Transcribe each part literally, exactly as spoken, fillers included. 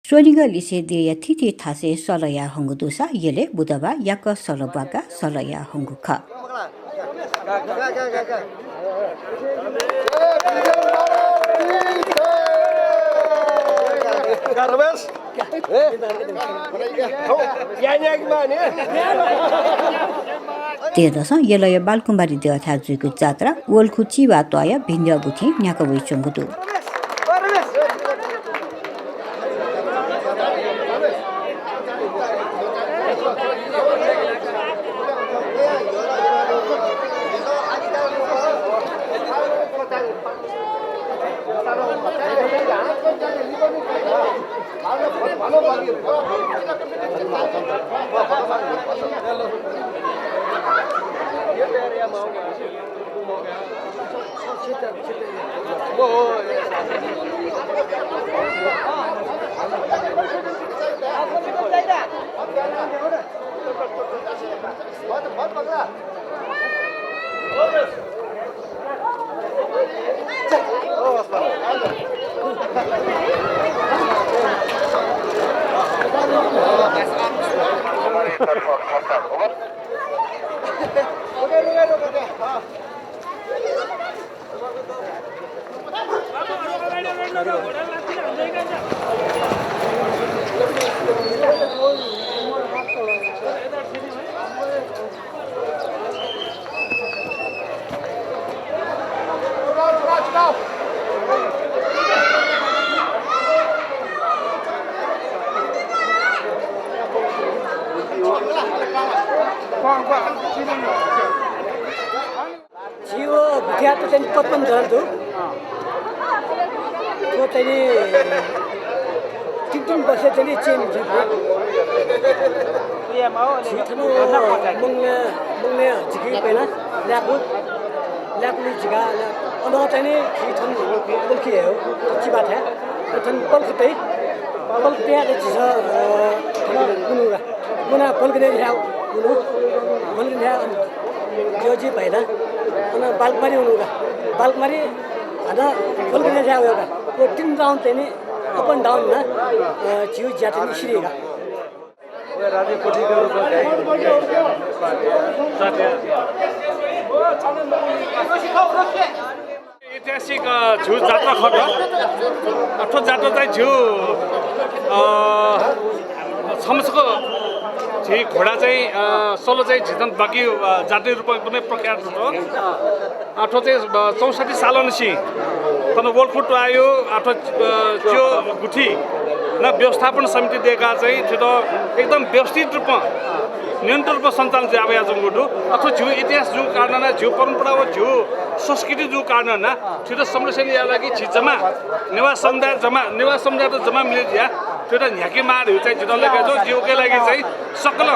स्वनिगः लिसे देय्‌या थीथी थासय् सलया हंगु दुसा यलय् बुधबार याकः सल ब्वाकाः सलया हंगु खः। तेदसं यलया बालकुमारी देय्‌थाय् जुइगु जात्रा वल्खु चिबाः त्वाःया भिंद्यः गुथिं न्ह्याका वइच्वंगु दु। झी व गुथियात चाहिँ पचपन्न जना दु। थ्व चाहिँ नि तिन तिन वर्ष चाहिँ नि change जुइ। झी थन मंगलय्, मंगलय् झिकी पहिला ल्याकु, ल्याकुलि झिका, अन चाहिँ नि झी थन वल्खु हे हो, चिबाथाय्। थन पल्ख तइ, पल्ख तयाः झीसं, अ, थन कुनु रा। मुना बल्कने न्ह्याः उनु, बल्कने न्ह्याः ज्योजि भाइना, अन बालकुमारी उनु का। बालकुमारी हानं बल्कने न्ह्याः वयो का। व तीन round चाहिँ नि up and down ना, अ, झीगु ज्या चाहिँ नि सिधइ का। ऐतिहासिक, अ, झीगु जात्रा खः। अ, थ्व जात्रा चाहिँ झीगु, अ, छम्ह छकः झी घोडा चाहिँ, अ, सल चाहिँ झीथन बाकी, अ, जातिया रूपमा एकदमै प्रख्यात खः। अ, थ्व चाहिँ, अ, चौसट्ठी सालंनिसें थन वल्खु त्वाःया, अ, थ्व, अ, च्यः गुथि नं व्यवस्थापन समिति दय्काः चाहिँ थ्वयात एकदम व्यवस्थित रूपमा नियन्त्रित रूपमा सञ्चालन जुयावयाच्वंगु दु। अ, थ्व झीगु इतिहास जूगु कारणं नं, झीगु परम्परा व झीगु संस्कृति जूगु कारणं नं थ्वयात संरक्षण यायेया लागि झी जम्मा नेवाः समुदाय जम्मा, नेवाः समुदायत जम्मा मिले जुयाः थ्वयात न्ह्याकेमाः धइगु चाहिँ जितः लय्काच्वं। जिं उकिया लागि चाहिँ सकल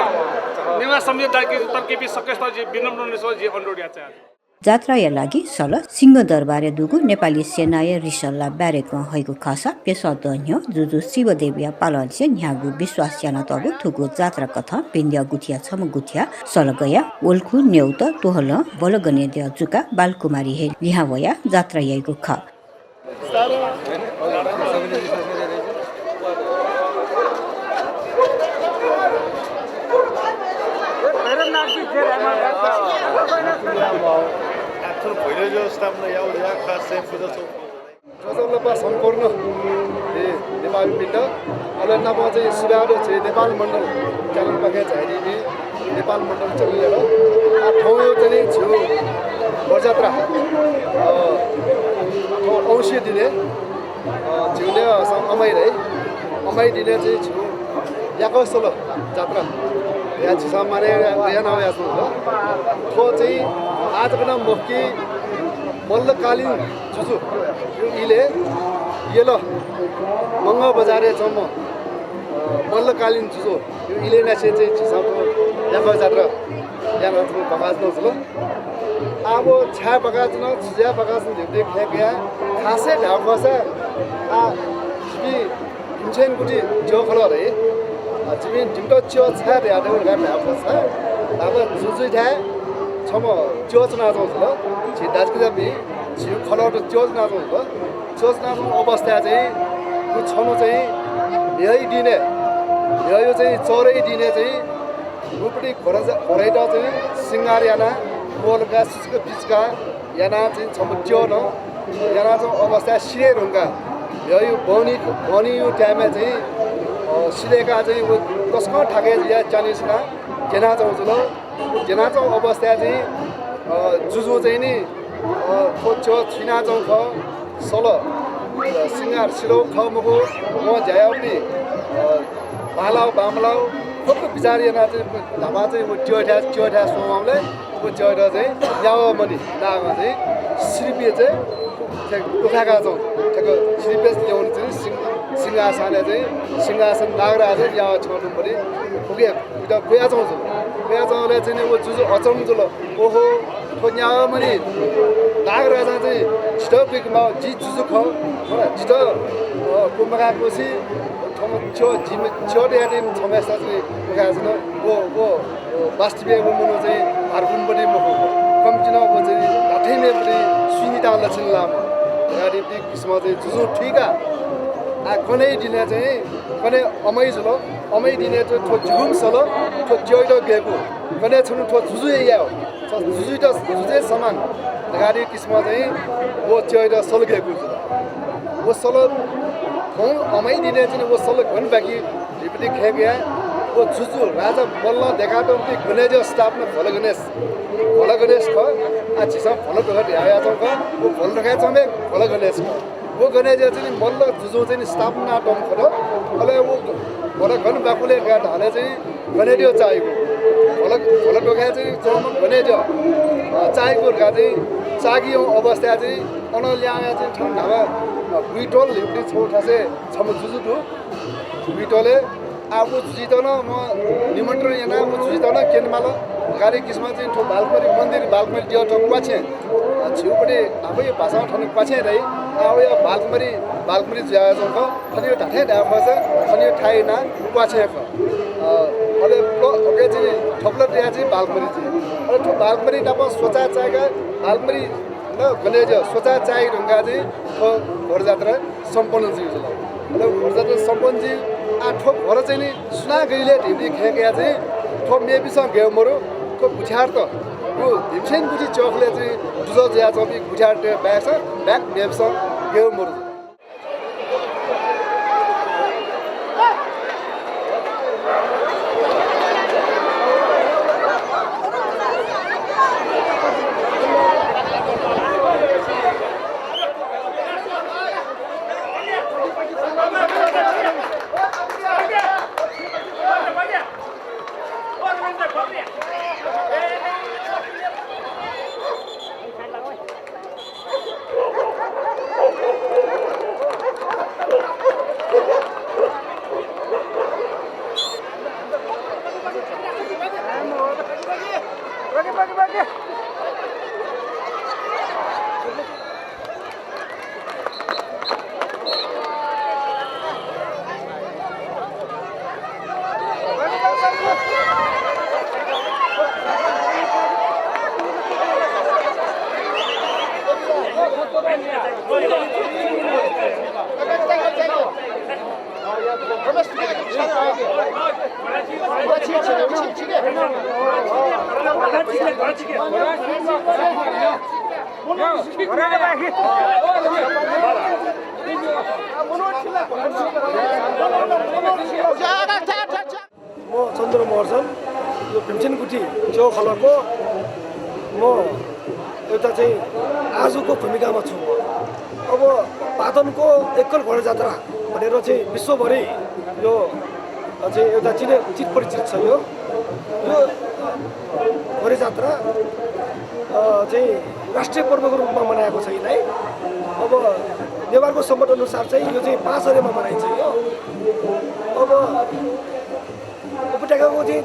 नेवाः समुदाय दाजुकिजा तताकेहेँपिं सकसितं जिं विनम्र हुनिसं जिं अनुरोध याये चाहे। जात्राया लागि सल सिंहदरबारय् दुगु नेपाली सेनाया रिसलला barrack-य् हइगु खःसा प्यसः दँ न्ह्यः जुजु शिवदेवया पालंनिसें न्ह्याःगु विश्वास यानातःगु थुगु जात्रा कथं भिंद्यः गुथिया छम्ह गुथिया सल गयाः वल्खु, न्यौत, त्वहलं, बल्कने द्यः जुकाः बालकुमारी हे लिहां वयाः जात्रा याइगु खः। थ्व जलपा सम्पूर्ण, ए, नेपाःमिपिन्त, अले नाप चाहिँ सुभाय् दु झी नेपाल मण्डल channel पाखें झायादीपिं नेपाल मण्डल channel-यात। आ, थौंया चाहिँ झीगु बरजात्रा, अ, थौं औंसी दिने, अ, झीगु नं अमाइ धाइ, अमाइ दिने चाहिँ झीगु याकः सल जात्रा धयाः झीसं माने यानावयाच्वंगु दु। थ्व चाहिँ आः जक नं मखु कि मल्लकालीन जुजु इलय् यल मंगः बजारय् च्वंम्ह, अ, मल्लकालीन जुजु इलय् न्ह्यासें चाहिँ झीसं थ्व याकः जात्रा यानाच्वंगु भकास नं जुल। आः व छाय् भकास नं, छु जुयाः भकास नं धइगु खँ कया। खासय् धायेगु खःसा आः झीपिं भिमसेन गुथि च्यः खलः धइ। अ, झीपिं, झीपिन्त च्यः छाय् धयातःगु धकाः धायेगु खःसा, धाःसा जुजुयाथाय् छम्ह च्यः च्वनाच्वंगु जुल। झी दाजुकिजापिं, झीगु खलःत च्यः च्वनाच्वंगु जुल। च्यः च्वनाच्वंगु अवस्थाय् चाहिँ व छन्हु चाहिँ म्हिगः दिनय्, म्हिगः चाहिँ चःह्रे दिनय् चाहिँ उपिं घोडा, घोडायात चाहिँ शृंगार यानाः, क्वलय् सुचुक पिचुक यानाः चाहिँ छम्ह च्यः नं यानाच्वंगु अवस्थाय् सिधये धुंकाः म्हिगः बहनी, बहनीया time-य् चाहिँ, अ, सिधय्काः चाहिँ व तसकं थाकय् जुयाः च्यान्हु सिनाः ग्यनाच्वंगु जुल। ग्यनाच्वंगु अवस्थाय् चाहिँ, अ, जुजुं चाहिँ नि, अ, थ्व च्यः छु यानाच्वंगु खः, सल, अ, शृंगार सिधःगु खः मखु, वं ज्या याःपिं, अ, बांलाः बांमलाः फुक्क बिचाः यानाः चाहिँ न्हापा चाहिँ व च्यःथाय्, च्यःथाय् स्वंबलय् व च्यःयात चाहिँ न्यावःमणि नागं चाहिँ श्रीपीठय् चाहिँ थ्व, थ्व, थ्व ख्वयाच्वंगु। थ्व श्रीपीठय् ल्यं वनाः चाहिँ सिंह-, सिंहासनय् चाहिँ सिंहासन नागराजं न्यावः छ्यं दुम्ह मणि उके इमित पुयाच्वंगु जुल। पुयाच्वंबलय् चाहिँ नि व जुजु अचम्म जुल। ओहो, थ्व न्यावःमणि नागराजं चाहिँ जितः बुइके माः, जि जुजु खः, मला जितः, अ, क्वमकाः क्वसि, थ्व च्यः, जिमि च्यः तयातःम्ह छम्हय्सित चाहिँ क्वखाय् जुल। व, व, अ, वास्तवय् व मनू चाहिँ भार कुनबलय् मखु, कम्तिं व चाहिँ धात्थेंम्हय्सित स्वीनितां लछिन लाःम्ह धकाः इपिं किसिमं चाहिँ जुजुं थुइकाः, आ, कन्हय् दिनय् चाहिँ, कन्हय् अमै जुल। अमै दिनय् चाहिँ थ्व जिगुम्ह सल, थ्व च्यःयात गय्कू, कन्हय् छन्हु थ्व जुजु हे याये, छ जुजुयात जुजुया समान धकाः किसिमं चाहिँ व च्यःयात सल गय्कू जुल। व सल थौं अमै दिनय् चाहिँ व सल गन बाकी धिपति खय्कयाः व जुजु राजा मल्लं दय्कातःगु गणेज्या स्थापना भोला गणेश, भोला गणेश खः। आ, झीसं भोला ध्वाखा धयाच्वंगु खः, व भोला ध्वाखाय् च्वंम्ह भोला गणेश खः। व गणेज्या चाहिँ नि मल्ल जुजुं चाहिँ नि स्थापना यानातःम्ह खः। अले व भोला गन बाकु ले धकाः धाःबलय् चाहिँ गणेज्या चाःहिकु। भोला, भोला ध्वाखाय् चाहिँ च्वंम्ह गणेज्या, अ, चाःहिकु धकाः चाहिँ चाःहिकूगु अवस्थाय् चाहिँ अन ल्याहां वयाः चाहिँ थन न्हापा, अ, बुइटोल धिपति छगू थासय् छम्ह जुजु दु। बुइटोलय् आः व जुजुयात नं वं निमन्त्रण यानाः व जुजुयात नं क्यनेमाल। गाली किसिमं चाहिँ थ्व बालकुमारी मन्दिर, बालकुमारी देवः थ्व क्वाछेँ, अ, झीगुपट्टि न्हापाया भाषां थन क्वाछेँ धाइ। आः वया बालकुमारी, बालकुमारी जुयाच्वंगु खः। थनया धात्थें धायेगु खःसा थनया थाय् नां क्वाछेँ खः। अ, अले प्ल-, अले चाहिँ थ्व प्लट या चाहिँ बालकुमारी जुइ। अले थ्व बालकुमारी नाप स्वचाः चाःहिकाः बालकुमारी न गणेज्या स्वचाः चाःहिके धुंकाः चाहिँ थ्व घोडा जात्रा सम्पन्न जुइ जुल। अले घोडा जात्रा सम्पन्न जुइ। आः थ्व घोडा चाहिँ नि सुनां गय् ले धिपति खय्कयाः चाहिँ थ्व मेपिन्सं गय् मरु। थ्व गुथियारत, व भीमसेन गुथि च्यःखलय् चाहिँ दुजः जुयाच्वंपिं गुथियारत बाहेक, बाहेक मेपिन्सं गय् मरु। म चन्द्र महर्जन, यो भीमसेन गुथि च्यःखलःको म एउटा चाहिँ आजुको भूमिकामा छु। अब पाटनको एकल घोडा जात्रा भनेर चाहिँ विश्वभरि यो चाहिँ एउटा चिने-, चित परिचित छ यो। यो घोडा जात्रा, अ, चाहिँ राष्ट्रिय पर्वको रूपमा मनाएको छ यसलाई। अब नेवारको सम्बत अनुसार चाहिँ यो चाहिँ पाँच अर्यमा मनाइन्छ यो। अब उपत्यकाको चाहिँ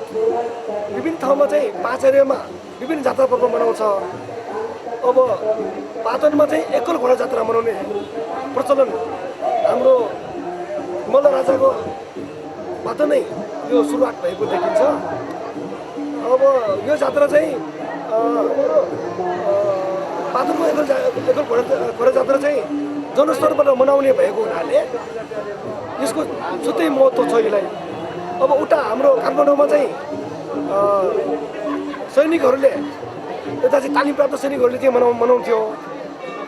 विभिन्न ठाउँमा चाहिँ पाँच अर्यमा विभिन्न जात्रा पर्व मनाउँछ। अब पाटनमा चाहिँ एकल घोडा जात्रा मनाउने प्रचलन हाम्रो मल्ल राजाको बाट नै यो सुरुवात भएको देखिन्छ। अब यो जात्रा चाहिँ, अ, अ, पाटनको एकल जा-, एकल घोडा, घोडा जात्रा चाहिँ जनस्तरबाट मनाउने भएको हुनाले यसको छुट्टै महत्त्व छ यसलाई। अब उता हाम्रो काठमाडौँमा चाहिँ, अ, सैनिकहरूले, यता चाहिँ तालिम प्राप्त सैनिकहरूले चाहिँ मनाउ-, मनाउँथ्यो।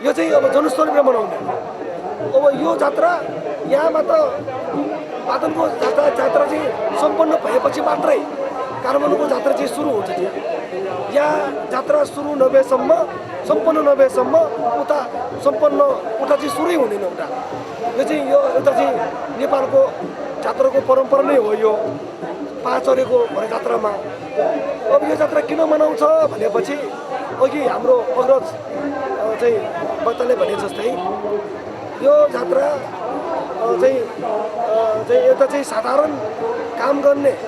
यो चाहिँ अब जनस्तरबाट मनाउने। अब यो जात्रा यहाँबाट पाटनको जात्रा, जात्रा चाहिँ सम्पन्न भएपछि मात्रै काठमाडौँको जात्रा चाहिँ सुरु हुन्छ। त्यहाँ यहाँ जात्रा सुरु नभएसम्म, सम्पन्न नभएसम्म उता सम्पन्न, उता चाहिँ सुरुै हुँदैन उता। यो चाहिँ, यो एउटा चाहिँ नेपालको जात्राको परम्परा नै हो यो। पाँच चढेको घोडा जात्रामा। अब यो जात्रा किन मनाउँछ भनेपछि अघि हाम्रो अग्रज, अ, चाहिँ वक्ताले भने जस्तै यो जात्रा, अ, चाहिँ, अ, चाहिँ एउटा चाहिँ साधारण काम गर्ने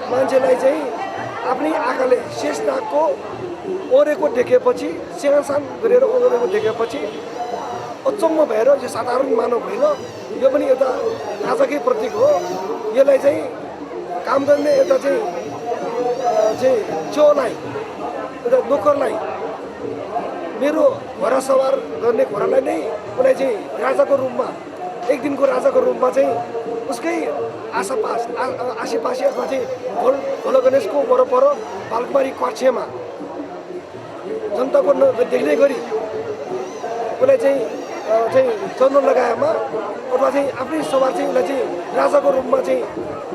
मान्छेलाई चाहिँ आफ्नै आँखाले शेषनागको ओरेको देखेपछि, सिंहासन गरेर ओरेको देखेपछि अचम्म भएर यो साधारण मानव होइन, यो पनि एउटा राजाकै प्रतीक हो। यसलाई चाहिँ काम गर्ने एउटा चाहिँ, अ, चाहिँ च्याउलाई, एउटा नोकरलाई, मेरो घोडा सवार गर्ने घोडालाई नै उसलाई चाहिँ राजाको रूपमा, एक दिनको राजाको रूपमा चाहिँ उसकै आशापास, आ-, आ-, आसेपासे अथवा चाहिँ घोल-, घोलगणेशको वरपर बालकुमारी क्वाच्छेमा जनताको न-, देख्ने गरी उसलाई चाहिँ, अ, चाहिँ चढ्न लगाएमा अथवा चाहिँ आफ्नै सवार चाहिँ उसलाई चाहिँ राजाको रूपमा चाहिँ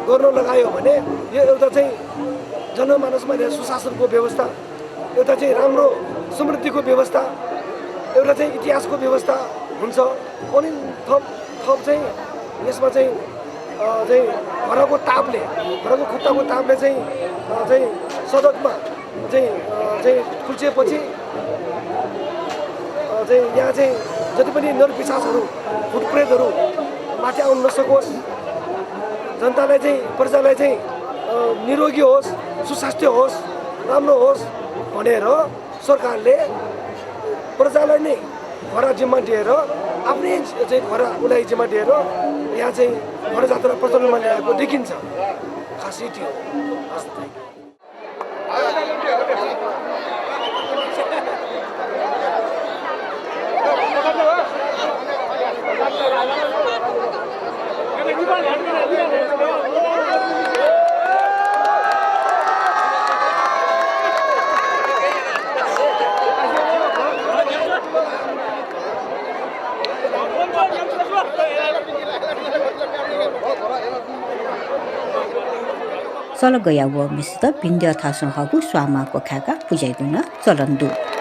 गर्न लगायो भने यो एउटा चाहिँ जनमानसमा धेरै सुशासनको व्यवस्था, एउटा चाहिँ राम्रो समृद्धिको व्यवस्था, एउटा चाहिँ इतिहासको व्यवस्था हुन्छ। अनि थप, थप चाहिँ यसमा चाहिँ, अ, चाहिँ घोडाको तापले, घोडाको खुट्टाको तापले चाहिँ, अ, चाहिँ सडकमा चाहिँ, अ, चाहिँ कुल्चिएपछि, अ, चाहिँ यहाँ चाहिँ जति पनि नरपिशाचहरू, भूतप्रेतहरू माथि आउन नसकोस्, जनतालाई चाहिँ, प्रजालाई चाहिँ, अ, निरोगी होस्, सुस्वास्थ्य होस्, राम्रो होस् भनेर सरकारले प्रजालाई नै घोडा जिम्मा दिएर, आफ्नै चाहिँ घोडा उसलाई जिम्मा दिएर यहाँ चाहिँ घोडा जात्रा प्रचलनमा ल्याएको देखिन्छ। खासै त्यो। हस्, thank you। सलगया व मिस्त भिंद्यः थासं हःगु स्वांमाः क्वखाय्काः पुजा यायेगु नं चलन दु।